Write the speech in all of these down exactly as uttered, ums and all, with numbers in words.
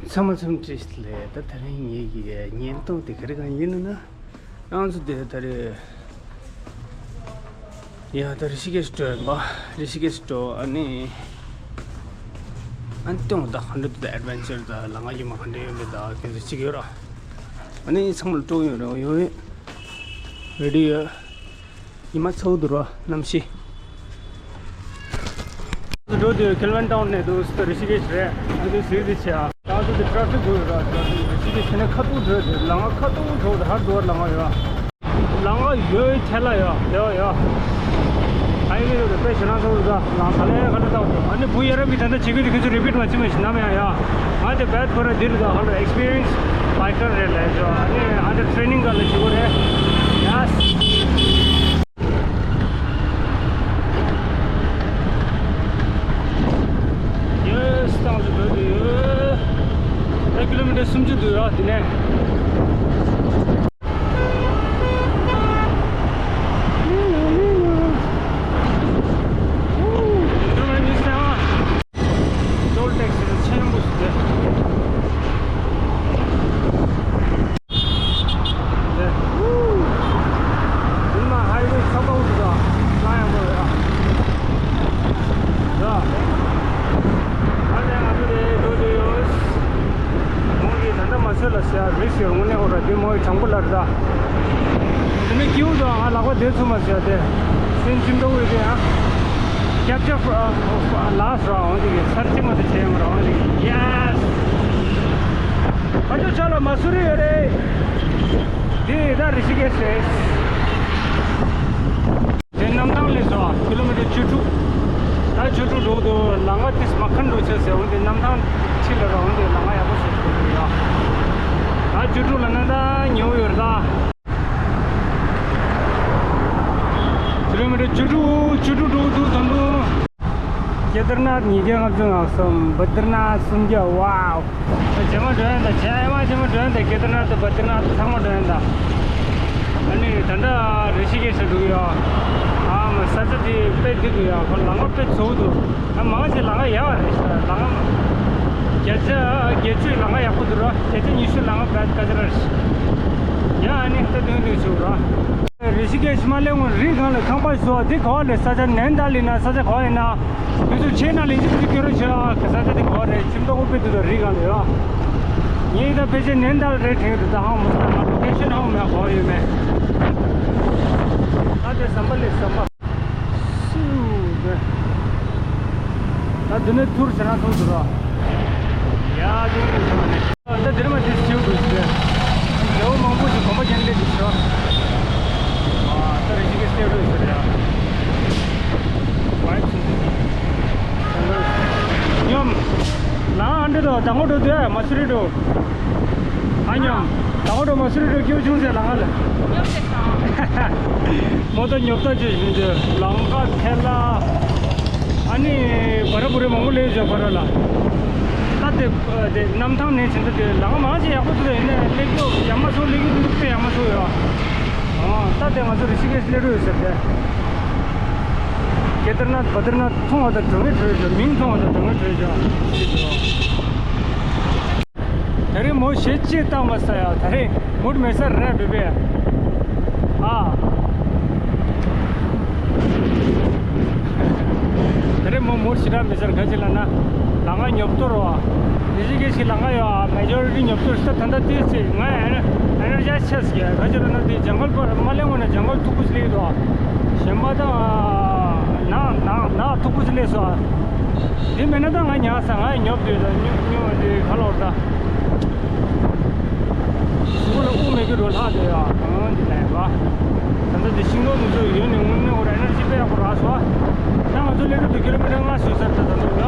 ཚང་མ་ཚང་མ་བཀྲ་ཤིས་བདེ་ལེགས། ད་དེ་རིང་ངེད་ཀྱི་བརྙན་ཐུང་དེ་ག་རེ་གང་ཡིན་ན། ང་ཚོ་དེ་ད་རེས་ཡ་ད་རི་ཤི་ཀེཤ་འགྲོ་ཡིན་པ། རི་ཤི་ཀེཤ་འགྲོ། ཨ་ནི་ཨ་ནི་སྟོན་ད་ག་འདྲ་འདུག་ད་ཨེཌ་ཝེན་ཅར་ད་ལམ་ཁ་ཡིན་པ་ག་འདྲ་ཡོད་མེད་ད་ཁྱེད་ཚོ་གཅིག་ཡོད་ར། ཨ་ནི་ཚང་མ་ལ་སྤྲོ་ཡོད་རེད། ཡོད་རེད་ཡོད། ཉི་མ་ཚ་པོ་འདུག་ར་གནམ་གཤིས། འགྲོ་དུས་ཀེལ་ཝན་ཊའུན་ནས་འདུག་སི་ཏུ་རི་ཤི་ཀེཤ་རེད། ཨ་ནི་སི་ཏུ་ཆེ་ཨ། ད་དུ་དེ་ཊ་ར་ཕིག་དགོས་ཡོད་ར། ཊ་ར་ཕིག་རི་ཤི་ཀེཤ་ནས་ཁ་ཐུག་འགྲོ་དུས་ལམ་ཁ་ཁ་ཐུག་འགྲོ་དུས་ཧར་དུ་བར་ལམ་ཁ་ཡོད། ལམ་ཁ་ཡོད་ཐལ་ལ་ཡོད་ཡོད་ཡོད། ཨ་ཡི་ཡོད་དེ་དཔེ་ཞེ་དྲག་ཚ་པོ་འདུག་ད་ལམ་ག་ལེ་ག་ལེ་ལྟ་འདུག་ཨ་ནི་བུ་ཡ་རབས་ཀྱི་ད་ལྟ་བྱེད་དགོས་དེ་ཁྱོད་ཚོ་རི་པིཊ་མ་བྱེད་མ་ཤེས་ནམ་ཡང་ཡ། ང་དེ་བེད་ཁོ་ར་འདིར་ད་ཧ་ལོ་ཨེག་སི་པི་རི་ཡན་སི་བྷའི་ཀར་རེད་ལས་ཆོག་ཨ་ནི་ཨན་ཌར་ཊེ་རེ་ནིང་ག་ལ་བྱེད་དགོས་རེད། ཡ། ཡེས་ཏང་ཅི་བོད་དུ་ཡོད། ད་ཀི་ལོ་མི་ཊར་སུམ་ཅུ་འདུག་ཡ་དེ་ནས། ཊོལ་ཊེག་སི་ཆེན་པོ་ཞིག་རེད། འདི་མ་ཧའི་ཝེ་ཚགས་པར་འདུག་ག་ལ་ཡང་འགྲོ་ཡ། ཡ། ཨ་ནེ་ང་ཚོ་དེ་འགྲོ་དུ་ཡོད། མོ་གིས་ད་ལྟ་མ་ཚོད་ལ་ཟེར་རེད་ཟེར་དངོས་གནས་འོ་ར་འདི་མོ་ཡི་དྲང་པོ་ལ་རེད་ད། དེ་ནས་སྐྱིའུ་དང་ང་ལག་པ་བདེ་ཚུལ་མ་ཟེར་ཏེ། སེམས་ཅིམ་ཏོག་འོས་ཏེ་ཡང་། ཀེབ་ཅར་ལ་སོ་འོང་དེ་གི་ཚར་གཅིག་མ་དེ་བྱས་མ་ར་འོང་དེ་གི་ཡེས། ང་ཚོ་ཕྱོགས་ལ་མ་སུ་རི་ཡོད་རེད། འདི་ད་རི་ཤི་ཀེཤ་རེད། དེ་གནམ་ཐང་ལས་སོ་ཀི་ལོ་མི་ཊར་བཅུ་དྲུག་ད་བཅུ་དྲུག་འགྲོ་འདུག་ལམ་ཁ་དེ་མ་ཁན་འགྲོ་ཆེ་ཟེར་འོང་དེ་གནམ་ཐང་ཕྱི་ལ་ར་འོང་དེ་ལམ་ཁ་ཡག་པོ་ཞིག་འགྲོ་འདུག་ཡ། ད་བཅུ་དྲུག་ལ་ན་ད་ཉེ་བོ་ཡོད་རེད་ད། ཀི་ལོ་མི་ཊར་བཅུ་དྲུག་བཅུ་དྲུག་འགྲོ་འདུག་ད་འདུག་ཀེ་དར་ནཱཐ་ཉིས་བརྒྱ་ལྔ་བཅུ་ང་གསུམ། བ་དར་ནཱཐ་སུམ་བརྒྱ། ཝའོ། རྗེས་མ་འགྲོ་ཡིན་ད། རྗེས་མ་རྗེས་མ་འགྲོ་ཡིན་ད། ཀེ་དར་ནཱཐ་དང་བ་དར་ནཱཐ་ཚང་མ་འགྲོ་ཡིན་ད། ཨ་ནི་ད་ལྟ་རི་ཤི་ཀེཤ་འགྲོ་གི་ཡོད། ཨ་མ་ས་ཆ་དེ་དཔེ་སྡུག་གི་ཡོད། ཁོ་ལམ་ཁ་དཔེ་ཚ་པོ་འདུག་ཨ་མང་ཆེ་ལམ་ཁ་ཡག་རེད་ཤག་ལམ་ཁ་བརྒྱ་ཆ་བརྒྱད་ཅུ་ལམ་ཁ་ཡག་པོ་འདུག་ར། བརྒྱ་ཆ་ཉི་ཤུ་ལམ་ཁ་བད་སྐད་ཆ་ར་ཤི། ཡ་ཨ་ནི་ད་དོན་དུ་ཆུག་ར། རི་ཤི་ཀེཤ་མ་སླེབས་སྔོན་རི་སྒང་ལ་ཁང་པ་བཟོ་བ་དེ་ག་བ་རེད། ས་ཆ་ནན་ཏཱ་ལི་ན་ས་ཆ་ག་བ་ཡིན་ན། དུས་ཚོད་ཕྱེད་ནང་ལན་གཅིག་གཅིག་སྐྱོ་རོགས་བྱོས་ཨ། ས་ཆ་དེ་ག་བ་རེད། ཁྱིམ་ཐོག་དབུ་པའི་དུས་ཚོད་རི་སྒང་ལ་ཡོད་ཨ། ངས་ད་ཕལ་ཆེར་ནན་ཏཱ་ལི་རེད་དྲན་གྱི་འདུག་ད་ཧང་མ་ས་ལོ་ཀེ་ཤན་ཧང་མེད་ག་བ་ཡོད་མེད། ད་དེ་ཟམ་པ་ལས་ཟམ་པ། སུ་དེ། ད་འདི་ནས་ཐུར་ཟེར་ན་ཐུར་ཟེར་རོ། ཡ་དེ་འདི་ཟེར་ནས། ད་འདིར་མ་དེ་སྐྱེའུ་འདུག་ཟེར། རྒྱལ་པོ་མང་པོ་ཞིག་གོམ་པ་རྒྱན་ལས་འདུག་ཟེར། ཨ་ད་རེ་ཞིག་གི་སྐྱེའུ་འདུག་ཟེར་ཡ། ཝའིབ་སུ་ཟེར། ཉོམ། ལ་ཨ་འདྲེ་དང་དང་པོ་འགྲོ་དུས་མ་སུ་རི་འགྲོ། ཨ་ཉོམ། དང་པོ་འགྲོ་མ་སུ་རི་འགྲོ་སྐྱེའུ་ཆུང་ཟེར་ལ་ང་ལ། མོ་ཏོ་ཉོབ་ཏོ་ཅིག་བཞིན་དུ་ལམ་ཁ་ཐལ་ལ། ཨ་ནི་བ་ར་བུ་ར་མང་པོ་སླེབས་བྱུང་བ་ར་ལ། ད་དེ་དེ་གནམ་ཐང་ནས་ཕྱིན་ད་དེ་ལམ་ཁ་མང་ཆེ་ཡག་པོ་འདུག་ཡིན་ནའི་སླེབས་ཀྱོག་ཡག་མ་སོང་། སླེབས་ཀྱི་འདུག་དཔེ་ཡག་མ་སོང་ཡོད། ཨ་ད་དེ་ང་ཚོ་རི་ཤི་ཀེཤ་སླེབས་འགྲོ་ཡོད་ཟེར་ཏེ། ཀེ་དར་ནཱཐ་བ་དར་ནཱཐ་མཐོང་བ་དང་གྲོང་ངེར་གྲོལ་བྱུང་། མིང་མཐོང་བ་དང་གྲོང་ངེར་གྲོལ་བྱུང་། ད་རེས་མོ་གཞས་ཅིག་བཏང་མ་ས་ཡ། ད་རེས་མུར་མེད་ས་རེད་བེ་བེ། ཨ། ད་རེས་མོ་མུར་ཞེ་དྲག་མེད་ས་རེད། ག་ཅི་ལབ་ན། ལམ་ཁ་ཉོབ་ཏོ་རེད་བ། དེ་བཞིན་སྐད་ཞིག་ལམ་ཁ་ཡོད་ཨ། མེ་ཇོ་རི་ཊི་ཉོབ་ཏོ་རེད་ཤག་ད་ལྟ་དེ་ཚེ་ང་ཨེ་ནར་ཨེ་ནར་ཇི་ཆགས་ཀྱི། ག་ཅི་ལབ་ན་དེ་ཇང་གལ་པར་མ་སླེབས་སྔོན་ནས་ཇང་གལ་མཐུག་པོ་ཞིག་སླེབས་ཀྱི་འདུག་ཨ། ཞེན་པ་དང་ནགས་ནགས་ནགས་མཐུག་པོ་ཞིག་སླེབས་སོང་ཨ། དེ་མེད་ན་ད་ང་ཉལ་ས། ང་ཉོབ་དུས་ད་སྨྱོ་སྨྱོ་དེ་ག་ལོར་ད། སྒོ་ལ་དབུགས་མེད་རྒྱུ་རུ་ལྷག་དེ་ཡ། ཨང་དེ་ལས་བ། ད་ལྟ་དེ་ཤིང་ཏོག་དེ་ཚོ་ཡོད་ནས་དངོས་གནས་ཁོ་རང་ཨེ་ནར་ཇི་དཔེ་ཡག་པོ་རག་སོང་ཨ། ད་ང་ཚོ་སླེབས་དུས་ཀི་ལོ་མི་ཊར་ལྔ་བཟོས་ཚར་ད་ད་དུང་ཡ།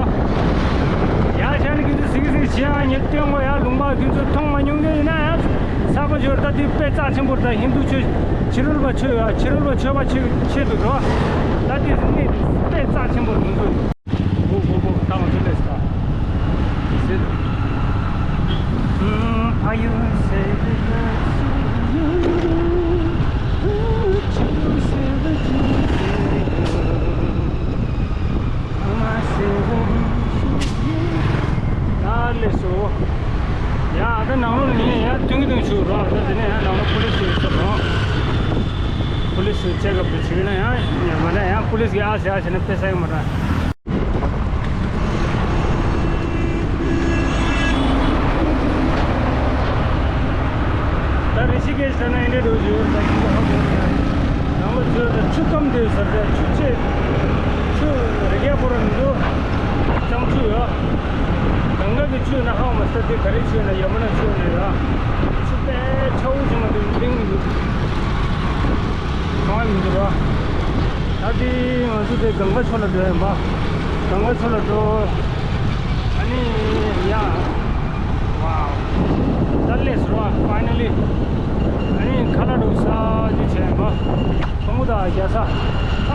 ཡ་ཆ་ནི་ཁྱེད་ཚོ་གཟིགས་གཟིགས་བྱེད་ཨ། ངས་སྟོན་གོ་ཡ། ལུང་པ་ཁྱེད་ཚོ་མཐོང་མ་མྱོང་མཁན་ཡིན་ན་ཡ། གསར་པ་ཞོར་ད་དེ་དཔེ་རྩ་ཆེན་པོ་རེད། ད་ཧིན་དུ་ཆོས་ཕྱི་རོལ་པ་ཆོས་ཡ། ཕྱི་རོལ་པ་ཆོས་པ་ཆོས་ཆེད་དུ་འགྲོ་ཨ། ད་དེ་ནི་དཔེ་རྩ་ཆེན་པོ་རེད་ཁྱེད་ཚོ། ཨོ་ཨོ་ཨོ། ད་ང་ཚོ་སླེབས་སོང་། ཨ་ཡོ། ད་སླེབས་སོང་། ཡ་ད་ནང་ལོགས་ནས་ཡང་ཐོན་གྱི་ཐོན་ཆུག་རོགས། ད་དེ་ནས་ཡང་ནང་ལོགས་པུ་ལིས་ཡོད་ས་རོགས། པུ་ལིས་ཡོད་ཅེག་ཨབ་བྱེད་ཀྱི་ན་ཡང་ཡང་མ་ན་ཡང་པུ་ལིས་གི་ཨ་ཟེར་ཨ་ཟེར་ན་དཔེ་ས་ཡང་མ་ར། ད་རི་ཤི་ཀེཤ་ལ་ན་ཨིན་ཌི་ཡ་འགྲོ་རྒྱུ་ཡོད་ད་ཡིན་པ་ཧ་གོ་ཡོད། ནང་ལོགས་བྱོས་ད་ཆུ་སྐམ་དེ་ཟེར་ད་ཆུ་ཆེ། ཆུ་རི་རྒྱ་པོ་ར་མི་འདུག་གཙང་ཆུ་ཡོད། གངྒཱ་གི་ཆུ་ན་ཧ་མ་ས་དེ་ག་རེ་ཆུ་ན་ཡ་མ་ན་ཆུ་ན་ཡོད། ཆུ་དཔེ་ཆག་པོ་ཆུ་མ་དེ་གླིང་མི་འདུག་གང་མི་འདུག་ར། ད་དེ་ང་ཚོ་དེ་གངྒཱ་ཕྱོགས་ལ་འགྲོ་ཡ་ཡིན་པ། གངྒཱ་ཕྱོགས་ལ་འགྲོ། ཨ་ནི་ཡ། ཝའོ། ད་སླེབས་སོང་བ་ཕའི་ནལ་ལི། ཨ་ནི་ཁ་ལག་འགྲོ་ས་ཅིག་བྱས་ཡིན་པ། ཁོང་ད་རྒྱ་ས།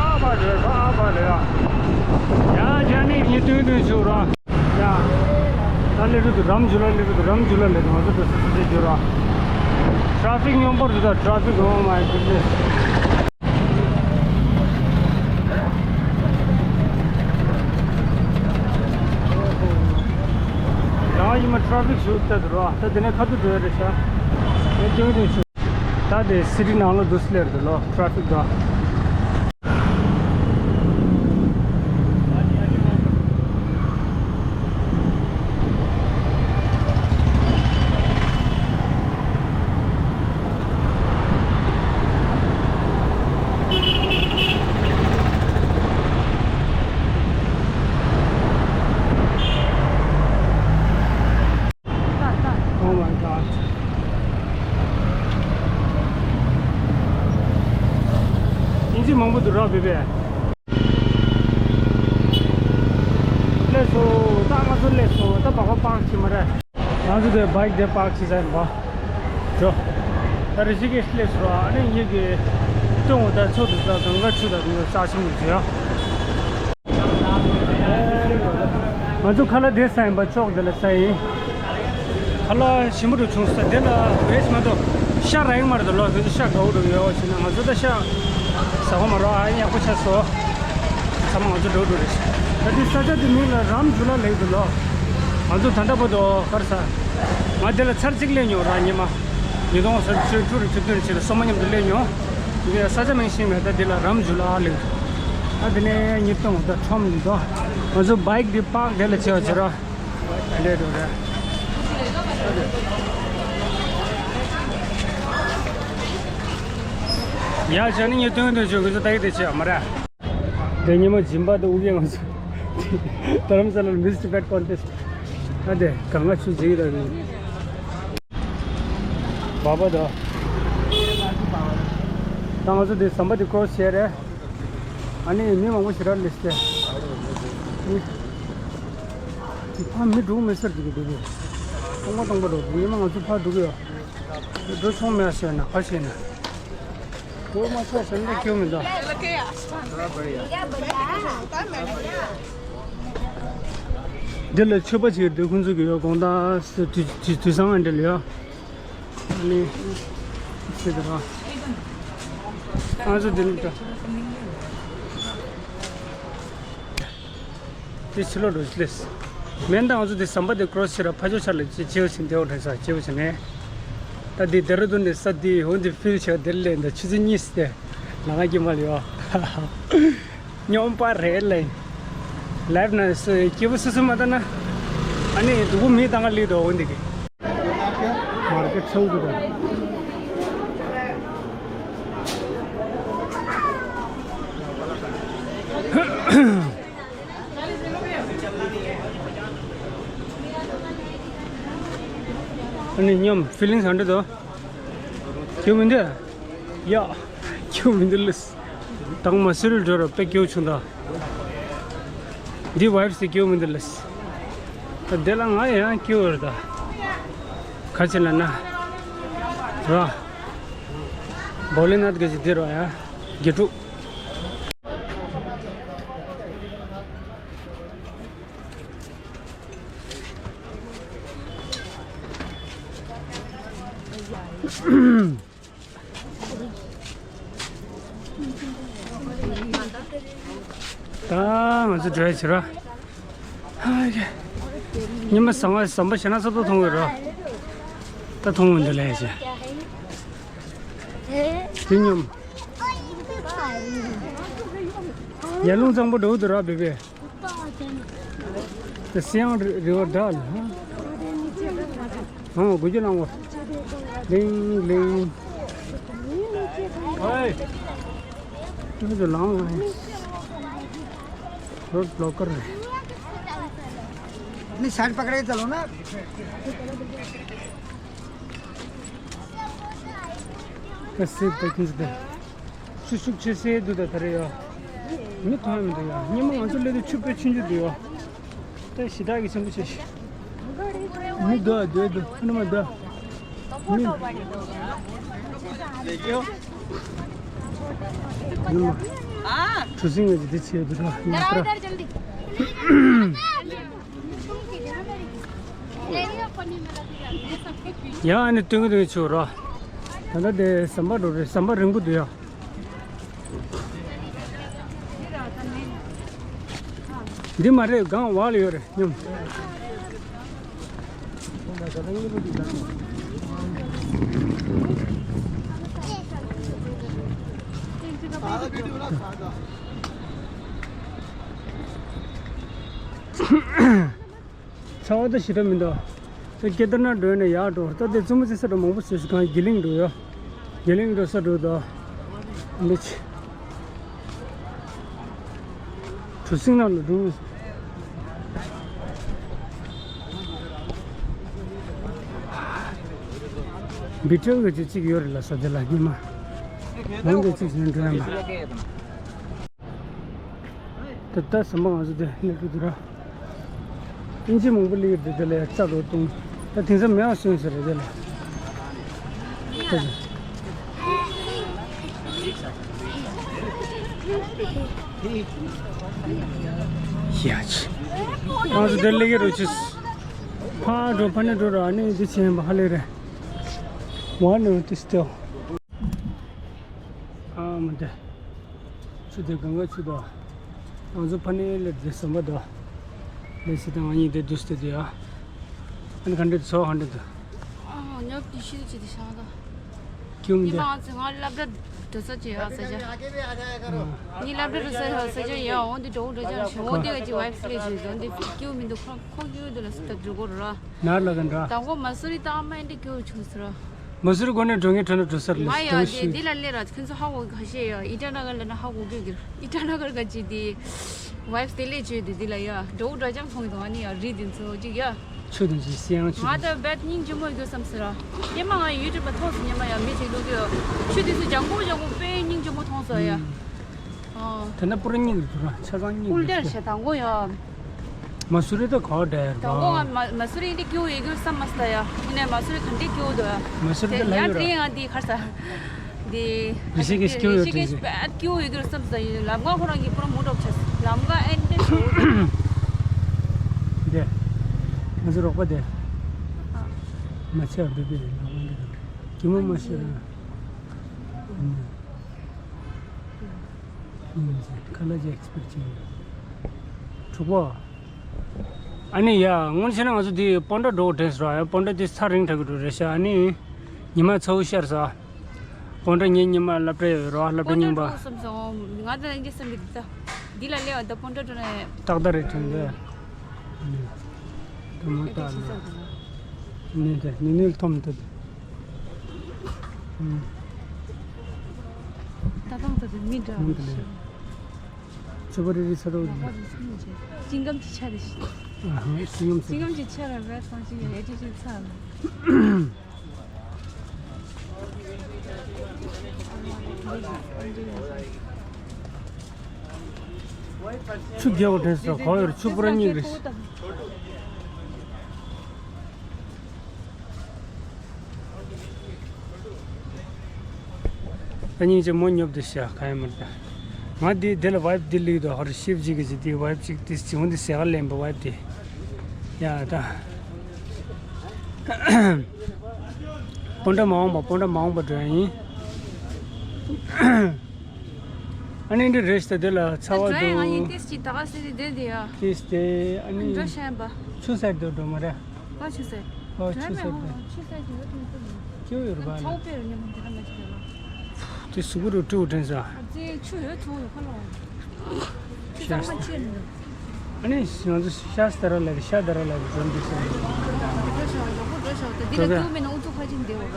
ཨ་ཕ་རེད་ཨ་ཕ་རེད་ཨ། ཡ་ཇ་ནི་ཉི་སྟོན་སྟོན་ཞུ་ར། ཡ། ད་སླེབས་འགྲོ་འདུག་རམ་ཇུ་ལ་སླེབས་འགྲོ་འདུག་རམ་ཇུ་ལ་སླེབས་འདུག་ང་ཚོ་འགྲོ་ས་ས་ས་འགྱུར་ར། ཊ་ཕིག་སྙོམས་པོ་རེད་ད་ཊ་ཕིག་ཨོ་མའི་གུཌ་ནེས། རང་ཡིན་མ་ཊ་ཕིག་ཞུ་ལྟ་འདུག་ར། ད་དེ་ནས་ཁ་ཐུག་འགྲོ་ཡ་རེད་ཤག་ངས་སྟོན་སྟོན་ཞུ། ད་དེ་སི་ཊི་ནང་ལོགས་འདུག་སླེབས་འདུག་ལོ་ཊ་ཕིག་དང་། Oh my God. ཨིན་ཇི་མང་པོ་འདུག་ར་བི་བི། སླེབས་སོང་། ད་ང་ཚོ་སླེབས་སོང་། ད་སྦག་སྦག་པང་ཕྱིན་མ་རེད། ང་ཚོ་དེ་བྷའིཀ་དེ་པཱག་བྱེད་ས་ཡིན་པ། འགྲོ། ད་རི་ཤི་ཀེཤ་སླེབས་སོང་ར། ཨ་ནི་ངེད་ཀྱི་སྟོན་འོ་ད་ཚོ་དུ་ད་གངྒཱ་ཆུ་ད་དུ་ས་ཆུ་མི་བྱོས་ཡ། ང་ཚོ་ཁ་ལག་དེ་ཟ་ཡིན་པ་ཕྱོགས་དེ་ལ་ཟ་ཡིན། ཁ་ལག་ཞིམ་པོ་འདྲ་བྱུང་ས་དེ་ལ་བེ་ཇི་མ་གཏོགས་ཤ་རག་གི་མ་རེད་དོ་ལོ། དེ་ཚོ་ཤ་དགའ་བོ་འདྲ་ཡོད་ཞེ་ན་ང་ཚོ་ད་ཤ་ཟ་གི་མ་རེད། ཨ་ཡག་པོ་ཆགས་སོང་། ཚང་མ་ང་ཚོ་འགྲོ་འགྲོ་རེད། ད་དེ་ས་ཆ་དེ་མིང་ལ་རམ་ཇུ་ལ་ལེགས་འདུག་ལོ། ང་ཚོ་ད་ལྟ་བར་དུ་ག་རེ་ཟ། ང་དེ་ལ་ཚར་གཅིག་སླེབས་མྱོང་ར་ཉི་མ། ཉིས་སྟོང་ཉི་ཤུ་རྩ་དྲུག་རེ་བཅུ་བདུན་རེ་བྱས་ལ་སོ་མ་མཉམ་དུ་སླེབས་མྱོང་། དེ་ས་ཆ་མིང་ཤེས་མེད། ད་འདི་ལ་རམ་ཇུ་ལ་ཨ་ལེ། ད་དེ་ནས་ཉིས་སྟོང་ད་ཁྲོམ་འདི་དང་། ང་ཚོ་བྷའིཀ་འདི་པཱག་དེ་ལ་བྱས་པ་བྱས་ར། འདྲེ་འགྲོ་ར། ཡ་བྱས་ནས་ཉིས་སྟོང་དུ་བྱུང་གི་ཚོ་ད་ཡིག་དེ་བྱས་མ་ར། དེ་ཉི་མ་སྦྱིན་པ་དང་དབུ་རྒྱན་ང་ཚོ་རྡ་རམ་ས་ལར་མིས་ཊི་བྷེཊ་ཀོན་ཊེ་སི་ཊི། ཨ་དེ་གང་ག་ཆུ་འཛིན་ར་ནི། བ་བ་དང་། ད་ང་ཚོ་དེ་ཟམ་པ་དེ་ཀོ་རོ་སི་བྱས་རེད། ཨ་ནི་མི་མང་པོ་ཞེ་དྲག་སླེབས་ཏེ། ཨ་མི་འགྲོ་མི་སར་འགྲོ་གི་འདུག་སྟོང་པ་སྟོང་པ་འགྲོ་ཉི་མ་ང་ཚོ་ཕར་འགྲོ་གི་ཡོད། འགྲོ་ཆོག་མེད་ཤེས་ན་ཕར་ཤེས་ན། འགྲོ་མ་ཆོག་ཟེར་ན་སྐྱོ་མི་འདུག་འདི་ལ་མཆོད་པ་བྱེད་འདོད་ཁོང་ཚོ་གི་ཡོད་དགོངས་དག་དུས་དུས་དུས་སང་ཨ་འདྲ་ལ་ཡོད། ཨ་ནི། ཟེར་གི་ར། ང་ཚོ་འདི་ནས་འགྲོ། དེ་ཕྱི་ལོགས་འགྲོ་ལེས། མེན་ད་ང་ཚོ་དེ་ཟམ་པ་དེ་ཀོ་རོ་སི་བྱས་ར་ཕ་ཇོ་ཆར་ལ་ཅི་ཅི་བ་ཞིག་འདེའོ་དྲན་ས་ཅི་བ་ཞིག་ནས། ད་དེ་ལྡེ་ར་ལྡུན་ནས་ས་དེ་འོན་དེ་ཕིལ་བྱས་དེར་ལས་འདི་ཆུ་ཚོད་གཉིས་སྟེ། ལ་ང་ཀྱི་མ་ལ་ཡོད། སྙོམས་པ་རེད་ལེ། ལའིབ་ན་སུ་སྐྱིད་པོ་སུ་སུ་མ་ལྟ་ན། ཨ་ནི་སྡུག་པོ་མི་ལྟ་ང་ལི་དོ་འོན་དེ་གི། མར་ཀེ་ཊི་ཚང་དུ་ར། ཨ་ནི་སྙོམས་ཕི་ལིང་སི་ཧན་འདྲ་དོ། ཁྱོད་མི་འདི། ཡ། ཁྱོད་མི་འདི་ལུས། དང་མ་སི་རུལ་འགྲོ་ར་དཔེ་སྐྱོ་བྱུང་ད། འདི་ཝའིབ་སི་སྐྱོ་མི་འདི་ལུས། ད་དེ་ལ་ང་ཡང་སྐྱོ་ར་ད། ཁ་ཆེ་ལ་ན། ར། བོ་ལི་ནཱཐ་གི་ཅི་དེ་ར་ཡ། དགེ་ཕྲུག་ད་ང་ཚོ་འགྲོ་ཡ་བྱེད་ར། ཉི་མ་བཟང་བ་ཟམ་པ་ཞེ་ན་སོབ་ཏོ་མཐོང་གི་ར། ད་མཐོང་བ་འདི་ལས་ཤེས། དེ་སྙོམས། ཡར་ཀླུང་གཙང་པོ་འགྲོ་གི་འདུག་ར་བེ་བེ། དེ་སི་ཡང་རི་བར་འདྲ་ལ། ཨང་དགུ་བཅུ་ལང་བ། ལིང་ལིང་། ཨོའི། དེ་ཚོ་ལང་བ། road blocker है। नहीं, साइड पकड़े चलो ना। कैसे देखने से दे। ཆུ་ཤུགས་ཆེ་སེ་འདུག་ད་ད་རེ་ཡ། མི་ཐོན་མི་འདུག་ཡ། ཉི་མ་ང་ཚོ་སླེབས་དུས་ཆུ་དཔེ་ཆུང་ཆུང་འདུག་ཡ། ད་ཞེ་དྲག་གི་ཆེན་པོ་ཆེ་ཤི། མི་འདུག་འདུག་འདུག་ཁ་ན་མ་འདུག་མི། ཁ་ན་མ། གྲུ་གཟིངས་ངས་འདི་བྱས་འདུག་ད་ཉི་མ་ད། ཡང་ཨ་ནི་སྟོན་གི་སྟོན་གི་ཆུ་རོ། ད་ལྟ་དེ་ཟམ་པ་འགྲོ་རེད། ཟམ་པ་རིང་པོ་འདུག་ཡ། འདི་མ་རེད། སྒང་བར་ལ་ཡོད་རེད་སྙམ། ཚ་བ་ད་ཞེ་དྲག་མི་འདུག་ད་ཀེ་དར་ནཱཐ་འགྲོ་ནས་ཡར་འགྲོ། ད་དེ་བཙུན་མོ་ཚེ་ས་འགྲོ་མང་པོ་བཟོས་སུ་གང་དགེ་ལིང་འགྲོ་ཡོད། དགེ་ལིང་འགྲོ་ས་འགྲོ་ད། འདི་ཆེ། གྲུ་གཟིངས་ནང་ལ་འགྲོ། བི་ཊལ་གི་ཅིག་ཅིག་ཡོད་རེད་ལ་ས་དེ་ལ་ཉི་མ། ལོང་གི་ཅིག་ཅིག་འགྲོ་ཡ་མ། ད་ལྟ་ཟམ་པ་ང་ཚོ་དེ་སླེབས་འགྲོ་འདུག་ར། ཨིན་ཇི་མང་པོ་སླེབས་ཡོད་དེ་དེ་ལ་ཡ་རྩ་རོ་གཏོང་། ད་དེང་སང་མེད་པ་སོང་ཟེར་རེད་དེ་ལ། ད་ཡ་ཆི། ང་ཚོ་དེ་སླེབས་ཀྱི་རོ་ཆིས། ཕ་འགྲོ་ཕ་ནས་འགྲོ་ར་ནི་འདི་ཆེན་པ་ཧ་ལས་རེད། ཝ་ནི་ཏི་སྟེ། ཨ་མ་དེ། ཆུ་དེ་གང་ག་ཆུ་དོ། ང་ཚོ་ཕ་ནི་ལེ་དེ་ཟམ་པ་དོ། ལེ་སི་དང་ང་གཉིས་དེ་དུས་དེ་དེ་ཡ། ཨན་ག་འདྲེ་ཚོ་ག་འདྲེ་དུ། ཨ་ཉོབ་དེ་ཤི་དེ་ཅི་དེ་ཤ་དོ། ཁྱུང་ཉི་དེ། མ་ང་ཚོ་ང་སློབ་གྲྭ་འགྲོ་ས་ཅི་ཡ་ས་ཆ། ངའི་སློབ་གྲྭ་འགྲོ་ས་ཡ་ས་ཆ་ཡ་འོང་དེ་འགྲོ་འགྲོ་ཅང་ཤི་འོང་དེ་ག་ཅི་ཝའི་ཕི་ལེ་ཅི་འོང་དེ་ཁྱུང་མི་འདུག་ཁོ་ཁོ་ཁྱུང་དེ་ལ་སི་ད་འགྲོ་གོ་ར། ནར་ལ་ག་འདྲ། དང་གོ་མ་སུ་རི་ད་ཨ་མ་ཨེ་འདྲེ་ཁྱུང་ཆུང་སི་ར། མ་སུ་རི་གོ་ནས་འགྲོ་ངེས་གྲོ་ནས་འགྲོ་སར་ལ་མ་ཡ་དེ་འདི་ལ་སླེབས་ར་ཁྱོད་ཚོ་ཧ་གོ་ག་ཤེས་ཡ་ཨི་ཏྲ་ན་གར་ལ་ན་ཧ་གོ་གི་གི་ཨི་ཏྲ་ན་གར་ག་ཅི་དེ་ཝའི་ཕི་དེ་ལེ་ཅི་དེ་དེ་ལ་ཡ་འགྲོ་འགྲོ་ཅང་མཐོང་གི་དང་ཨ་ནི་ཡ་རི་དེ་ཚོ་ཅིག་ཡ། ཆུ་དང་ཅི་སེ་ཡང་ཆུ་ང་དང་ད་བད་སྙིང་རྗེ་མོ་ཡོད་བསམ་སི་ར། ཉི་མ་ང་ཡུ་ཊུབ་ལ་མཐོང་སི་ཉི་མ་ཡ་མི་ཅིག་ལུག་གི་ཆུ་དེ་ཚོ་ལྗང་ཁུ་ལྗང་ཁུ་དཔེ་སྙིང་རྗེ་མོ་མཐོང་སོ་ཡ། ཨོ། དེ་ན་པུ་ར་གཉིས་ལ་འདུག་ར་ཆ་ཚང་གཉིས་ཀུལ་ལ་ཌར་འདུག་ཤ་དང་གོ་ཡ། མ་སུ་རི་ད་ག་འདྲ་ཡ་ར། དང་གོ་ང་མ་མ་སུ་རི་འདི་སྐྱོ་ཡོད་རྒྱུ་བསམ་མ་སྟ་ཡ། ཡིན་ནའི་མ་སུ་རི་ག་འདྲ་སྐྱོ་འདུག་ཡ། མ་སུ་རི་ད་ལ་ཡོད་ར། ཡ་དེ་ང་འདི་ཁར་ས། འདི། རི་ཤི་ཀེཤ་སྐྱོ་ཡོད་རི་ཤི་ཀེཤ་དྲན་ཅིག་བད་སྐྱོ་ཡོད་རྒྱུ་བསམ་སྟ་ཡ། ལམ་ཁ་ཁོ་རང་གི་པུ་ར་མུ་ཏོག་ཆ་ལམ་ཁ་ཨེ་འདྲ་ཞོ། འདི། ང་ཚོ་རོགས་པ་འདི། མ་ཆེ་བ་བི་བི་རོགས་པ་འདི། གི་མོ་མ་ཤེས་ར། ཁ་ལག་ཅིག་ཨེག་སི་པེག་ཅིག་ཡོད། དྲུག་པ། ཨ་ནི་ཡ་སྔོན་ཆད་ན་ང་ཚོ་འདི་སྤོན་ཊ་འགྲོ་དྲན་སོང་ར། ཡ་སྤོན་ཊ་འདི་ཚར་རིང་དྲག་གི་འགྲོ་རེད་ཤག་ཨ་ནི་ཉི་མ་ཚ་བོ་ཤར་ས། སྤོན་ཊ་ཉིན་ཉི་མ་སློབ་གྲྭ་ཡོད་ར་སློབ་གྲྭ་རྙིང་པ། སྤོན་ཊ་འགྲོ་བསམ་སོང་ང་ད་ལན་གྱི་བསམ་གི་འདི་ད། འདི་ལ་སླེབས་པ་ད་སྤོན་ཊ་འགྲོ་ནས། ཏག་ཏག་རེད་དྲན་འདི། ཨ་ནི། དུ་མ་ཨེ་ཏག་ཏག་ནི། ནི་དེ་ནི་ནི་ཐོམ་དུ། ད་དང་ད་དུ་མི་འདྲ་བ་ཞིག་ཆུ་བ་རི་རི་ས་རོ། ལག་པ་རུ་སུ་མི་བྱེད། ཅིང་ཀམ་གྱི་ཆ་རེ་ཞིག་ཨ་ཧ་ཅིང་ཀམ་ས་ཅིང་ཀམ་གྱི་ཆ་ར་བས་སང་ཅིག་ཡ་ཨེ་ཅི་ཅིག་ཚ་ལ། ཆུ་རྒྱལ་བ་དྲན་སོང་ག་ཡོད་ཆུ་པུ་ར་གཉིས་རེད། ད་སྙིང་རྗེ་མོ་ཉོབ་དུ་ཤ་ག་ཡ་མར་ད། ང་འདི་འདི་ལ་ཝའི་ཕི་འདི་ལུས་དུ་ཧོར་ཤིབ་ཅིག་གི་ཅི་འདི་ཝའི་ཕི་ཅིག་ཏིས་ཅི་འོན་འདི་ཟེ་ག་ལེན་པ་ཝའི་ཕི་འདི། ཡ་ད། སྤོན་ཊ་མ་འོངས་པ་སྤོན་ཊ་མ་འོངས་པ་འགྲོ་ཡ་ཡིན། ཨ་ནི་འདི་རེས་ད་འདི་ལ་ཚ་བ་འགྲོ་ཡ་ང་ཡིན་འདུག་ཏིས་ཅི་ད་ག་སེ་འདི་འདི་འདི་ཡ། ཏིས་ཏེ་ཨ་ནི། འགྲོ་ཤེས་པ། ཆུ་སེར་དུ་འགྲོ་མ་རེད། ང་ཆུ་སེར། ཨོ་ཆུ་སེར་པོ། ཆུ་སེར་གྱི་ཡོད་དུས་ཏུ། སྐྱེ་བོ་ཡོད་རེད་པ། ཚ་བོ་དཔེ་རུ་ཉམས་འདི་ར་མ་ཆེ་ལ། དེ་གཟུགས་པོ་རུ་སྤྲུག་དྲན་ས། ཨ་ཙི་ཆུ་ཡོད་ཐུ་ཡོད་ཁ་ལོ། ཆུ་ཚང་མ་ཆེ་ནི། ཨ་ནི་ང་ཚོ་ཤ་སྟ་ར་ལ་རེད། ཤ་སྟ་ར་ལ་རེད་འགྲོ་འདི་སེ། འགྲོ་ཤོག་ཡག་པོ་འགྲོ་ཤོག་ད་འདི་ལ་ཏུ་མེ་ན་ཨུ་ཚུགས་ཁ་ཅིག་འདེ་འོ་ར།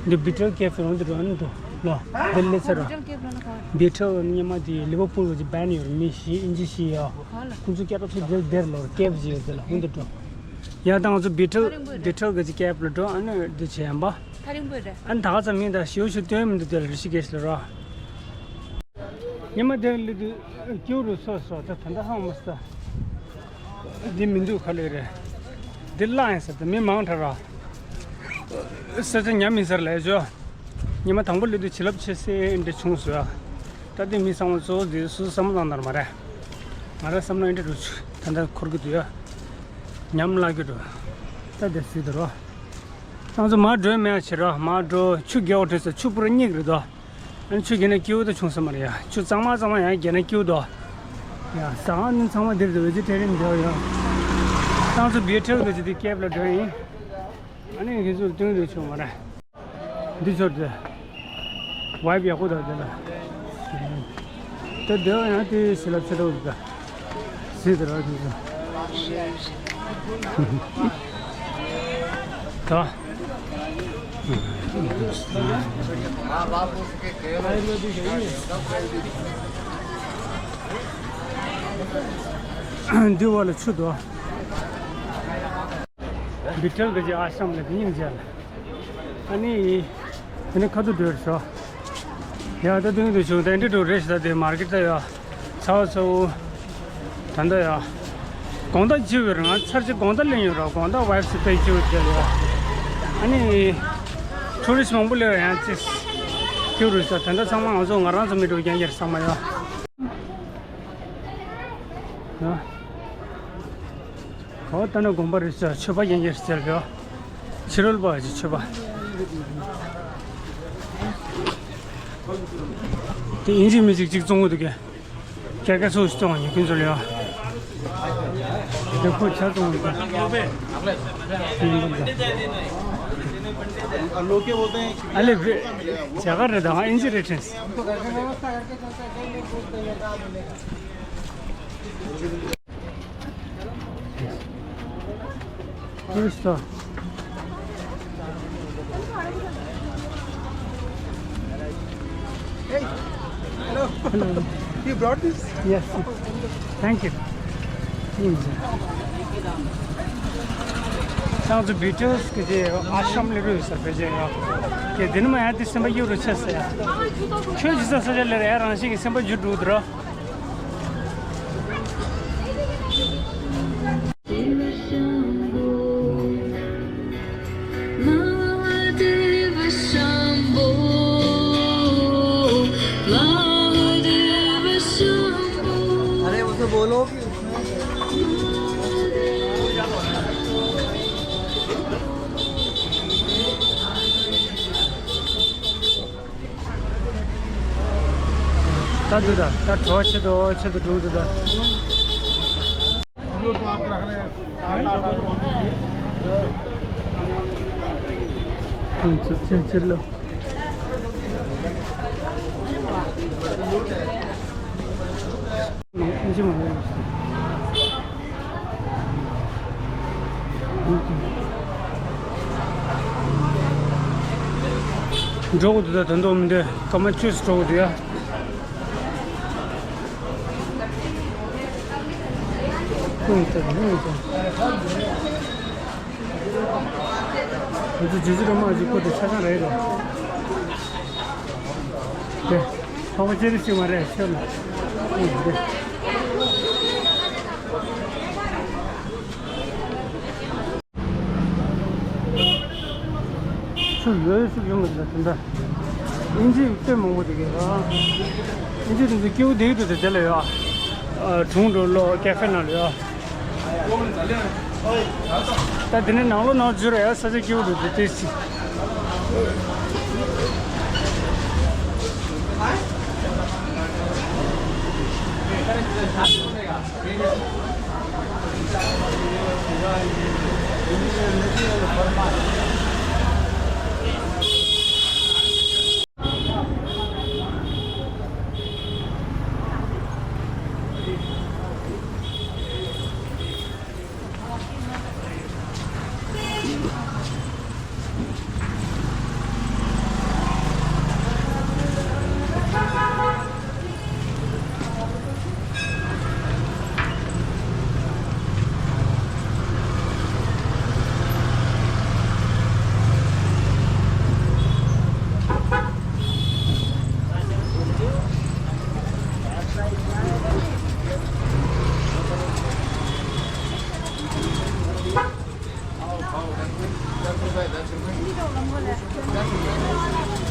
འདི་བི་ཊལ་ཀེབ་རང་འདི་འགྲོ་ཨ་ནི་འགྲོ་ལོ། འདི་ལས་ཚར་ར། བི་ཊལ་ཀེབ་ར་ན་ཁ། བི་ཊལ་ཉི་མ་དེ་ལི་བར་པུལ་གྱི་བན་ཡོད་ར། མི་བཞི་ཨིན་ཇི་བཞི་ཡོད། ཁོང་ཚོ་སྐད་གྲགས་ཆེ་དེར་དེར་ལོར་ཀེབ་ཟེར་ཡོད་དེ་ལ་ཧུན་དུ་འགྲོ། ཡང་ད་ང་ཚོ་བི་ཊལ་བི་ཊལ་གི་ཅི་ཀེབ་ལ་འགྲོ། ཨ་ནི་འདི་བྱས་ཡིན་པ། ཐ་རིང་པོ་རེད། ཨ་ནི་ད་ག་ཙམ་མིན་ད་ཞིའུ་ཞུ་སྟོན་མི་འདུག་དེ་ལ་རི་ཤི་ཀེཤ་ལ་རོ། ཉི་མ་དེ་ལི་དུ་ཀྱུ་རུ་སོ་སོ་ད་ད་ད་ཧང་མ་སྟ། འདི་མི་འདུག་ག་ལེ་རེད། འདི་ལ་ཡིན་ས་ད་མི་མང་དྲགས་ར། ས་ཆ་ཉམས་མི་སར་ལས་ཅོ། ཉི་མ་དང་པོ་ལུས་དུས་བྱིན་རླབས་ཆེ་སེ་འདྲ་བྱུང་སོང་ཡ། ད་ལྟའི་མི་ཚང་མ་གཙོ་བོ་འདི་སུ་བསམ་བློ་བཏང་དར་མ་རེད། ང་རང་བསམ་བློ་འདྲ་འགྲོ་ཆུ་ད་ལྟ་འཁོར་གི་འདུག་ཡ། ཉམས་བླ་གི་འགྲོ། ད་དེ་སུས་དུ་རོ། ང་ཚོ་མར་འགྲོ་མེད་ཕྱིར་རོ། མར་འགྲོ་ཆུ་རྒྱལ་བ་འགྲོ་ས་ཆུ་པུ་ར་སྙེག་རེད་དོ། ཨ་ནི་ཆུ་རྒྱལ་ན་སྐྱིའུ་ད་བྱུང་ས་མ་རེད་ཡ། ཆུ་གཙང་མ་གཙང་མ་ཡང་རྒྱལ་ན་སྐྱིའུ་དོ། ཡ་ཟ་ང་ནི་ཚང་མ་འདིར་འདུག་ཝེ་ཇི་ཊེ་རི་ཡན་འདྲ་ཡ། ང་ཚོ་བི་ཊལ་གི་ཅི་དེ་ཀེབ་ལ་འགྲོ་ཡིན། ཨ་ནི་ང་ཚོ་སྟོན་དུ་བྱུང་མ་རེད། འདི་ཚོ་དེ། ཝའི་བི་ཡག་པོ་དང་དེ་ལ། དེ་དེ་ཡང་དེ་ཞི་ལབ་ཆེ་ཏོག་དེ། ཟི་དེ་ར་དེ་ཚོ། ད། འདི་བ་ལ་ཆུ་དོ། བི་ཊལ་གྱི་ཨ་ཤམ་ལ་སྙིང་རྗེ་ལ། ཨ་ནི། ཨ་ནི་ཁ་ཐུག་འགྲོ་རེད་ཤོག་ཡ་ད་དུང་དུ་བྱུང་ད་འདི་འགྲོ་རེད་ཤག་ད་དེ་མར་ཀེ་ཊི་ད་ཡ། ཚ་བ་ཚ་བོ། ད་ད་ཡ། དགོང་དག་བྱིས་པའི་རང་ཚར་གཅིག་དགོང་དག་ལེན་ཡོད་ར། དགོང་དག་ཝའི་ཕི་སི་པེ་བྱིས་པའི་རྒྱབ་ཡ། ཨ་ནི། ཊུ་རི་སི་མང་པོ་སླེབས་ཡང་ཅིག་བྱིས་རུ་ཤག་ད་ད་ཚང་མ་ང་ཚོ་ང་རང་ཚོ་མི་འགྲོ་རྐྱང་རྐྱང་ཚང་མ་ཡ། ཡ། ཨོ་ད་ནི་དགོན་པ་རེད་ཟེར། ཆོས་པ་ཡན་ཡེར་ཟེར་གི། ཕྱི་རོལ་པ་ཞིག་ཆོས་པ། དེ་ཨིན་ཇི་མི་ཞིག་ཅིག་བཙོང་གི་འདུག་གས། ཀྱ་ཀ་སོ་ཞིག་བཙོང་བ་ཡིན་ཁྱོད་ཚོ་ལ་ཡ། དེ་ཁོ་ཆ་བཙོང་གི་འདུག་ཨ་ལེ་བེ། ཇ་ག་རེད་དང་ཨིན་ཇི་རེད་དྲན། Yes. Where is the... Hey, hello. Hello. You brought this? Yes. Thank you. ང་ཚོ་བི་ཊལ་གྱི་དེ་ཨ་ཤམ་ལ་རུ་ཡོད་ས་བེ་ཇེ་ཡོད། དེ་དེ་ནི་མ་ཡང་དེ་སེམས་པ་གཡུག་རུ་ཆེ་ས་ཡ། ཁྱོད་ཇི་ས་ས་ཆ་ལ་ར་ཡ་རང་བཞིན་གྱི་སེམས་པ་འགྱུར་འགྲོ་གི་འདུག་ར། अरे उसे बोलो कि उसमें ད་འདུག་ད། ད་གྲོ་ཆེད་དུ་ཆེད་དུ་འགྲོ་འདུག་ད། ཕྱིར་ཕྱིར་ལོག་འགྲོ་གི་འདུག་ད། ད་འདུག་མི་འདུག་སྐར་མ་བཅུ་ཙམ་འགྲོ་གི་འདུག་ཡ། ཁོང་ཚོ་རྗེས་སུ་ར་མ་ཅིག་ཁོ་དེ་ཆ་ཚང་རེད་དོ། དེ་ཕོག་པ་ཅེ་རི་ཞིག་མ་རེད་ཤོད་ལ། ཆུ་ལོས་སུ་ཡོང་གི་འདུག་དེ་འདྲ། ཨིན་ཇི་དཔེ་མང་པོ་འདུག་གས། ཨིན་ཇི་དེ་ཚོ་སྐྱིད་པོ་བསྡད་ཀྱི་འདུག་དེ་ལ་ཡོད། ཨ། གྲོང་དུ་ལོག་ཀེ་ཧྥེ་ནང་ལ་ཡོད། ད་དེ་ནས་ནང་ལོགས་ནང་འཛུལ་ར་ཡ་ས་ཆ་སྐྱིད་པོ་འདུག་དེ་དེ་སི།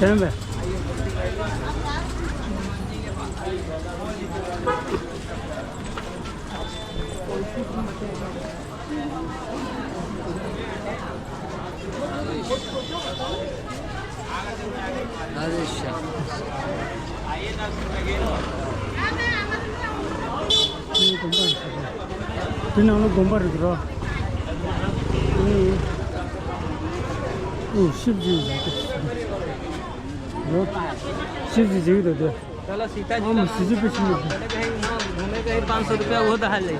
དྲན་པས། དེ་ནང་ལ་དགོན་པ་རེད་རོ། ཨུ། ཤིབ་ཇི་ཡི་རོ། ཤིབ་ཇི་ཟེར་གྱི་འདུག་དེ། चलो सीता जी ཨ་མ་གཟི་བརྗིད་པོ་ཞིག་འདུག घूमने का ही पाँच सौ रुपया वो तो है ले।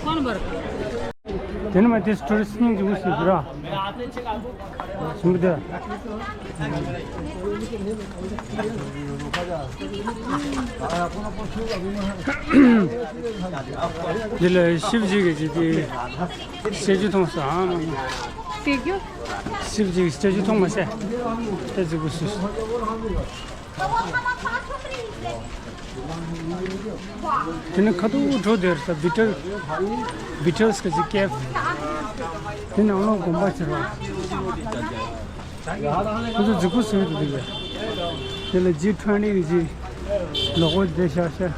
कौन बर? དེ་ནི་མ་དེ་ཊུ་རི་སི་ཊི་སྙིང་རྗེ་པོ་ཞིག་འདུག་ར། ཞིམ་པོ་དེ། འདི་ལ་ཤིབ་ཇི་གི་ཇི་དེ་སྐྱེ་རྒྱུ་མཐོང་སོང་ཨ་མ། སྐྱེ་རྒྱུ། ཤིབ་ཇི་གི་སྐྱེ་རྒྱུ་མཐོང་མ་ཟད། དེ་ཟིག་གུ་སུ། དེ་ནི་ཁ་ཐུག་འགྲོ་དེར་ས་བི་ཊལ། བི་ཊལ་སི་གི་ཅིག་ཀེབ། དེ་ནང་ལོགས་དགོན་པ་ཆེ་རོ། ཁོ་ཚོ་རྫིག་པོ་བཟོས་འདུག་དེ་ག་དེ་ལ་ཇི་ཊུ་ཝེན་ཊི་གི་ཇི་ལོ་གོ་དེ་ཤ་ཤ།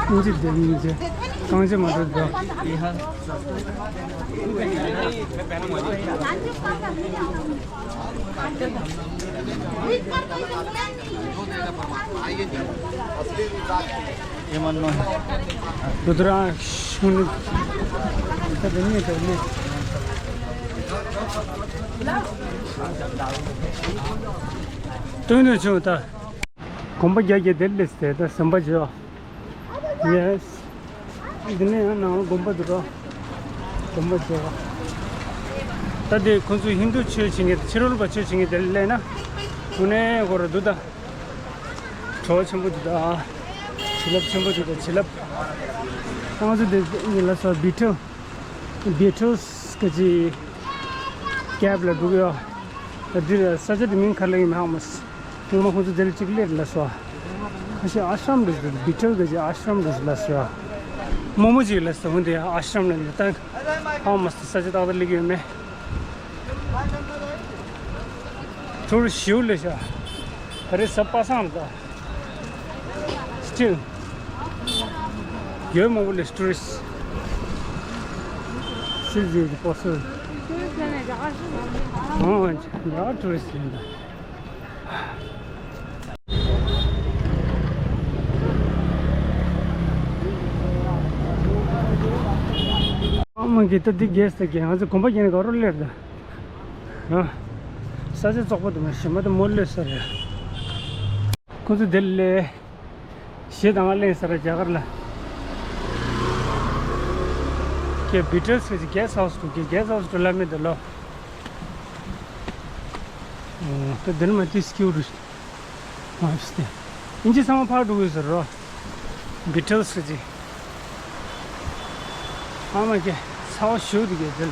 སྙིང་རྗེ་དེ་སྙིང་རྗེ། རྐང་རྗེས་མ་འགྲོ་དེ། རུ་དྲ་ཤུང་ནི། ད་དེ་ནས་དེ་ནས། སྟོན་ནས་བྱུང་ད། དགོན་པ་རྒྱ་རྒྱ་དེར་སླེབས་ཏེ་ད་ཟམ་པ་བརྗེ་བ། ཡེས། འདི་ནས་ཡང་ནང་དགོན་པ་འདུག་རོ། དགོན་པ་བརྗེ་བ། ད་དེ་ཁོང་ཚོས་ཧིན་རྡུ་ཆོས་བྱེད་མཁན་ཕྱི་རོལ་པ་ཆོས་བྱེད་མཁན་དེར་སླེབས་ན། དངོས་གནས་གོ་ར་འདུག་ད། བྲོ་བ་ཆེན་པོ་འདུག་ད། བྱིན་རླབས་ཆེན་པོ་འདུག་ད་བྱིན་རླབས། ཁོང་ཚོ་དེ་ཉིད་ལ་སོ་བི་ཊལ། བི་ཊལ་སི་གི་ཅི། ཀེབ་ལ་འགྲོ་གི་ཡོད། ད་འདིར་ས་ཆ་དེ་མིང་ག་རེ་ལབ་ཡིན་མིན་ཧ་མ་སི། ངོ་མ་ཁོང་ཚོ་དེར་གཅིག་སླེབས་ལ་སོ། ཁ་ཤས་ཨ་ཤྲམ་རེད་ཟེར། བི་ཊལ་གི་ཅི་ཨ་ཤྲམ་རེད་ཟེར་ལ་སོ། རྨོ་མོ་ཅིག་ལ་སོ་འོན་ཏེ་ཨ་ཤྲམ་ལ་ནི་ད་ཧ་མ་སི་ས་ཆ་ཏག་ཏག་སླེབས་ཀྱི་ཡོད་མེད། ཐུར་ཞིའུ་ལེ་ཤ། ད་རེས་གཟའ་པ་སངས་རེད་ད། སི་ཊིལ། ཡོད་མང་པོ་ལས་ཊུ་རི་སི་ཊི། སི་ཛི་ཡི་པོ་སི། ཨོ་ཡ་ཊུ་རི་སི་ཊི་ཡིན་ད། ཨ་མ་གི་ད་འདི་རྒྱས་ས་གི་ང་ཚོ་གོམ་པ་རྒྱག་ནས་ག་རུ་སླེབས་ད། ཨ། ས་ཆ་བཙོག་པོ་དུ་མ་ཞིམ་པ་དུ་མོ་ལོས་ས་རེད། ཁོ་ཚོ་དེ་ལས་གཞས་དང་ང་གླེང་ས་ར་རྒྱ་གར་ལ། ཀྱེ་བི་ཊལ་སི་གི་གེ་སི་ཧའུ་སི་འདུག་གེ་གེ་སི་ཧའུ་སི་འགྲོ་ལ་མེད་དུ་ལོ། ད་དེ་ནི་མ་ཏི་སྐྱིའུ་རུ། ཨ་སྟེ། ཨིན་ཇི་ཚང་མ་ཕར་འགྲོ་གི་ཟེར་རོ། བི་ཊལ་སི་གི་ཅི། ཨ་མ་ཀྱེ་ཚ་བ་ཞུ་འདུག་གེ་དེ་ལ།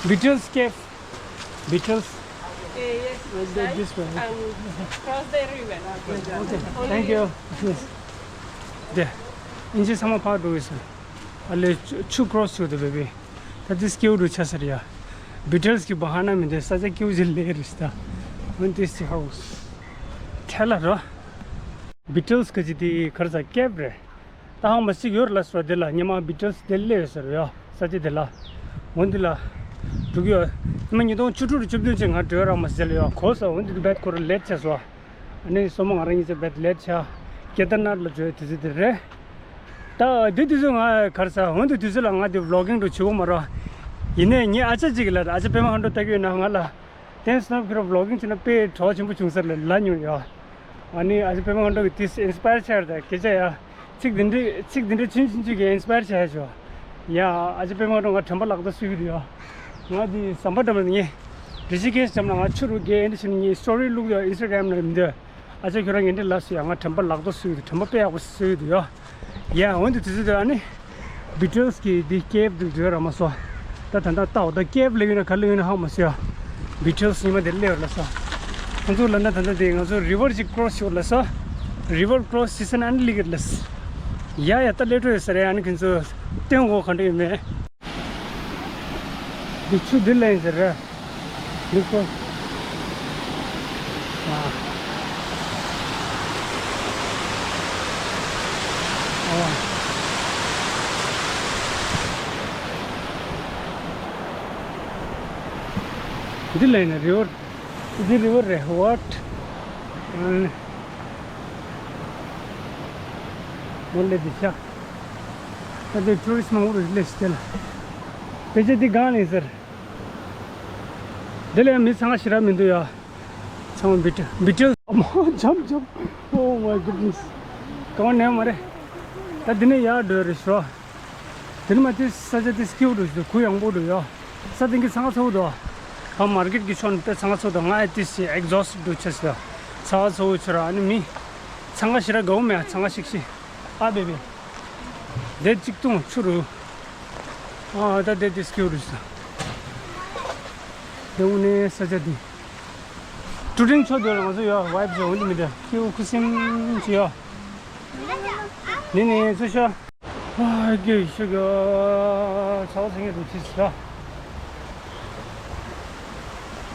བི་ཊལ་སི་ཀེབ། བི་ཊལ་སི། Eh, yes, This way. And cross the river. Okay, thank you. Yes. དེ། ཨིན་ཇི་ཚང་མ་ཕར་འགྲོ་གི་ཟེར། ཨ་ལེ་ཆུ་ཆུ་ཀྲོ་སི་བྱོས་དེ་བེ་བི། ད་དེ་སྐྱིའུ་རུ་ཆ་ཟེར་ཡ། བི་ཊལ་སི་གི་བ་ཧ་ན་མི་འདུག་ས་ཆ་སྐྱིའུ་ཅིག་ལས་རེད་ད། འོན་ཏེ་སི་ཧའུ་སི། ཐལ་ལ་རོ། བི་ཊལ་སི་གི་ཅི་དེ་གར་ས་ཀེབ་རེད། ད་ཧང་མ་ཞིག་ཡོད་ལ་སོ་དེ་ལ་ཉི་མ་བི་ཊལ་སི་དེ་སླེབས་ཟེར་ཡོད་ས་ཆ་དེ་ལ། འོན་ཏེ་ལ། འགྲོ་གི་ཡོད། ཉི་མ་ཉིས་སྟོང་བཅུ་དྲུག་རུ་བཅུ་བདུན་ཅིག་ང་འགྲོ་རག་མ་ཟེར་ཡོད་གོ་ས་འོན་ཏེ་དེ་བེད་ཁོ་ར་ལེ་ཊི་ཆགས་སོ། ཨ་ནི་སོ་མ་ང་རང་གཉིས་ཚོ་བེད་ལེ་ཊི་ཆགས། ཀེ་དར་ནཱཐ་ལ་འགྲོ་ཡོད་དུས་ཚོད་དེ་རེད། ད་དེ་དུས་ཚོད་ང་གར་ས་འོན་ཏེ་དུས་ཚོད་ལ་ང་དེ་vlogging་འགྲོ་བྱེད་དགོས་མ་རོ། ཡིན་ནའི་ངའི་ཨ་ཅག་ཅིག་ལ་ཨ་ཅག་པད་མ་ཧན་ཏོ་ལྟ་གི་ཡོད་ན་ང་ལ། དེང་སང་ཁྱོད་རང་vlogging་བྱས་ན་དཔེ་གྲོགས་ཆེན་པོ་བྱུང་ས་རེད་ལབ་མྱོང་ཡ། ཨ་ནི་ཨ་ཅག་པད་མ་ཧན་ཏོ་གི་དེས་inspire་བྱས་རེད་ད་སྐད་ཆ་ཡ། ཚིག་འདི་འདྲའི་ཚིག་འདི་འདྲའི་ཆུང་ཆུང་ཆུང་གིས་inspire་བྱས་ཤོག་ཡ། ཨ་ཅག་པད་མ་ཧན་ཏོ་ང་དྲན་པ་ལག་ཏུ་གསོལ་གྱི་འདུག་ཡ། ང་འདི་ཟམ་པ་འགྲམ་ལ་ངས་རི་ཤི་ཀེཤ་འགྲམ་ལ་ང་ཆུ་རུ་རྒྱས་འདི་བྱས་ནས་ངས་story་བླུགས་ཡ་Instagram་ལ་མི་འདོད། ཨ་ཅག་ཁྱོད་རང་ངས་འདི་ལབ་སོང་ཡ། ང་དྲན་པ་ལག་ཏུ་གསོལ་གྱི་འདུག་དྲན་པ་དཔེ་ཡག་པོ་གསོལ་གྱི་འདུག་ཡ། ཡ། འོན་ཏེ་དུས་ཚོད་དེ་ཨ་ནི་Beatles་གི་འདི་cave་འདི་འགྲོ་ར་མ་སོང་། ད་ད་ད་ལྟ་འོ་ད་cave་སླེབས་ཡོད་ན་ག་སླེབས་ཡོད་ན་ཧ་མ་སོང་ཡ། Beatles་ཉི་མ་དེ་སླེབས་ལ་སོང་། ང་ཚོ་ལ་ན་ད་ད་དེ་ང་ཚོ་river་ཅིག་cross་ཤོར་ལ་སོང་། River cross་བྱེད་ས་ན་ཨ་ནི་སླེབས་ལ་སོང་། ཡ་ཡ། ད་སླེབས་འགྲོ་ཡོད་ས་རེད། ཨ་ནི་ཁྱོད་ཚོ་སྟོན་གོ་ག་འདྲ་ཡོད་མེད། འདི་ཆུ་འདི་ལ་ཡིན་ཟེར་ར། འདི་ཁོ། ཨ། ཨ། འདི་ལ་ཡིན་ན་river། འདི་river་རེད། What། ཨ་ནི། མོ་ལེ་འདི་ཤ། ད་དེ་tourist་མང་པོ་རེད་ལས་ཤི་དེ་ལ། ཕལ་ཆེར་འདི་སྒང་ལ་ཡིན་ཟེར། འདི་ལ་ཡང་མི་ཚང་ཞེ་དྲག་མི་འདུག་ཡ། ཚང་མ་Beatles། Beatles། ཨ་མ་འཇམ་འཇམ། Oh my goodness། གང་ནས་མ་རེད། ད་འདི་ནས་ཡར་འགྲོ་རེད་ཤོ། དེ་ནས་མ་དེ་ས་ཆ་དེ་སྐྱིད་པོ་འདུག་གུ་ཡངས་པོ་འདུག་ཡ། ས་སྟེང་གི་ཚང་ཚ་བོ་འདུག་ཨ་མར་ཀེཊ་གི་ཕྱོགས་ནས་དེ་ཚང་ཚ་བོ་འདུག་ང་ཨེ་ཏིས་exhaust་འདུག་ཆེ་ས། ཚ་བ་ཚ་བོ་ཆེ་ར། ཨ་ནི་མི་ཚང་ཞེ་དྲག་དགའ་བོ་མེད། ཚང་ཤིག་ཤིག་ཨ་བེ་བེ། དེ་གཅིག་ཏུ་ཆུ་རུ། ཨ་ད་དེ་དེ་སྐྱིད་པོ་རེད་ཤོ། དེ་འུ་ནས་ས་ཆ་དེ། ཀྲུ་ཀྲིང་ཕྱོགས་དེ་ལ་ང་ཚོ་ཡོད། vibe་ཅིག་འོང་གི་མི་འདུག་སྐྱིད་པོ་ཁུ་སིམ་ཅིག་ཡོད། ནི་ནི་ཚུ་ཤོ། ཨ་རྒྱུ་ཤོ་གི་ཚ་བ་ཚ་ངེ་རུ་ཚིག་ཤོ།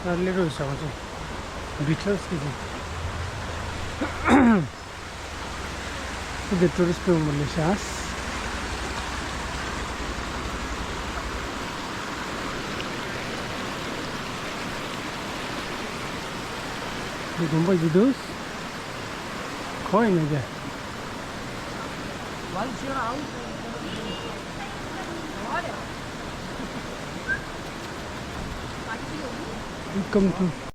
ཨ་ལེ་རུ་ཤོ་ང་ཚོ་Beatles་གི་ཅིག་འདི་tourist་པོ་མོ་ལེ་ཤ། འདི་དགོན་པ་ཞིག་འདུག་གང་ཡིན་ནམ་དེ། Welcome to